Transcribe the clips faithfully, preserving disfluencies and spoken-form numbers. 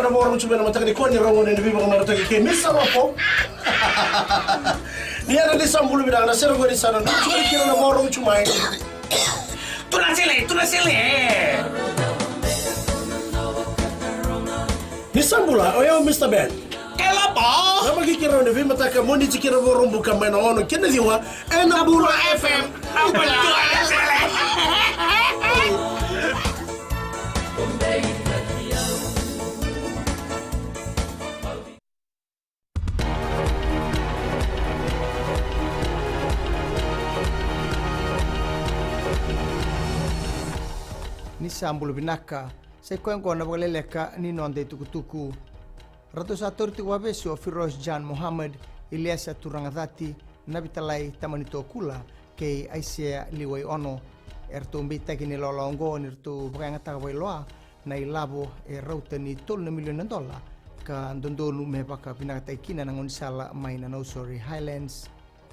Na vakarorogo tu mai na mataka nikua ni rogo ni veivakamarataki kei Misa Lopo. Ni yadra ni sa bula vinaka na sere qori sa na nucu kina na vakarorogo tu mai. Tuna sele, tuna sele. Ni sa bula, o yau Mista Ben. Kelapa. Na maki kira na veimataka Moniti kina Vakaraubuka mai na ono kina ciwa. Ena Bula F M. Ni sa bula vinaka, sa i koya oqo na vakaleleka ni noda itukutuku. Ratou sa tauri tiko vakavesu o Firoz Jan Mohammed, Iliesa Turaga Cati, Navitalai Tamani Tokula, kei Aisea Liwai Ono. E ratou beitaki ni lawalawa oqo ni ratou vakayagataka vakailoa na ilavo e rauta ni tolu na milioni na dola ka dodonu me vakavinakataki kina na gaunisala mai na Nausori Highlands.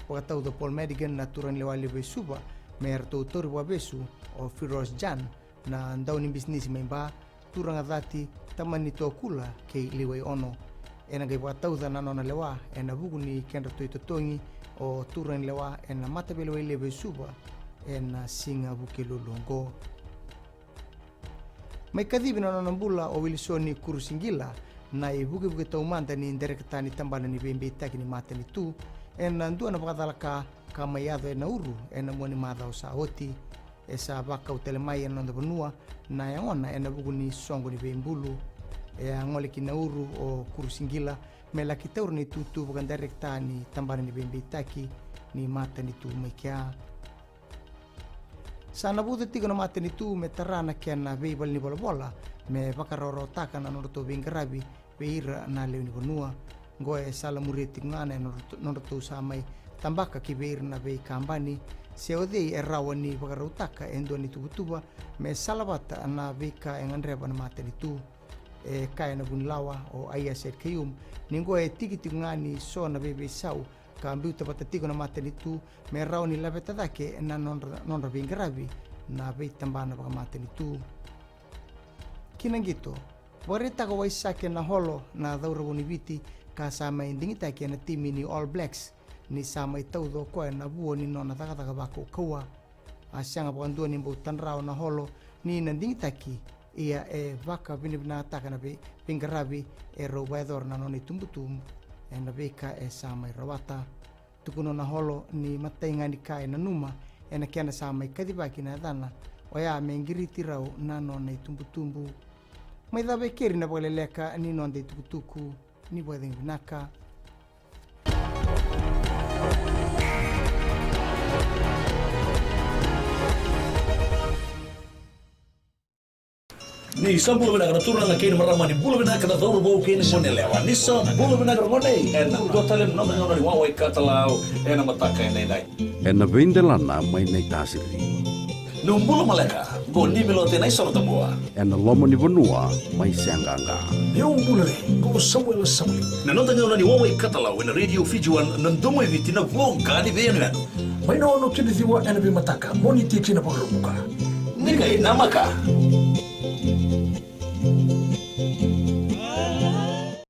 Vakatauca Paul Madigan na turaganilewa levu e Suva me ratou tauri vakavesu o Firoz Jan, na daunibisinisi mai Ba, Turaga Cati, Tamani Tokula kei Liwai Ono. Ena qai vakatauca na nona lewa ena vuku ni kedratou itotogi o turaganilewa ena mataveilewai levu e Suva ena siga Vukelulu oqo. Mai kacivi na nona bula o Wilisoni Kurusigila, na ivukevuke taumada ni dairekita ni tabana ni veibeitaki ni matanitu, ena dua na vakacalaka ka mai yaco e Nauru ena mua ni macawa sa oti. E sa vakau tale mai ena noda vanua na yagona ena vuku ni soqo ni veibulu. E a gole ki Nauru o Kurusigila me laki taura na itutu vakadairekita ni tabana ni veibeitaki ni matanitu mai kea. Sa navuca tiko na matanitu me tara na kena veivalenivolavola me vakarawarawataka na nodratou veiqaravi vei ira na lewe ni vanua. Oqo e salamuria tiko ga na nodratou sa mai tabaka ki vei ira na veikabani se o cei e rawa ni vakarautaka e dua na ituvatuva me salavata na veika e gadreva na matanitu. E kaya na vunilawa o Aiyaz Sayed-Khaiyum ni oqo e tiki tiko ga ni so na veiveisau ka biuta vata tiko na matanitu me rawa ni laveta cake na nodra, nodra veiqaravi na veitabana vakamatanitu. Ki na qito, vakaraitaka o Waisake Naholo na cauravou ni Viti ka sa mai digitaki ena timi ni All Blacks ni sa mai tauca o koya na vua ni nona cakacaka vakaukauwa. A sega vakadua ni bau tadra o Naholo ni na digitaki, ia e vakavinavinakataka na vei, veiqaravi e rau vakayacora na nona itubutubu ena veika e sa mai rawata. Tukuna o Naholo ni matai ga ni ka e nanuma ena kena sa mai kacivaki na yacana oya me qiriti rau na nona itubutubu. Mai cava e keri na vakaleleka ni noda itukutuku. Ni vakacegu vinaka. Ni sa bula vinaka na turaga kei na marama, ni bula vinaka na cauravou kei na goneyalewa. Ni sa bula vinaka na gone, ena dua tale na noda gauna ni wawa i Katalau ena mataka edaidai. Ena veidelana mai Naitasiri. Niu bula maleka, qo Niu Miloti ena Isoro Tabua. Ena loma ni vanua mai Seaqaqa. Niu bula re, qo Samuela Sauli. Na noda gauna ni wawa i Katalau ena Radio Fiji One, na domo i Viti, na voqa ni veiyanuyanu. Mai na ono ki na ciwa ena veimataka, Moniti ki na Vakaraubuka. Ni qai namaka.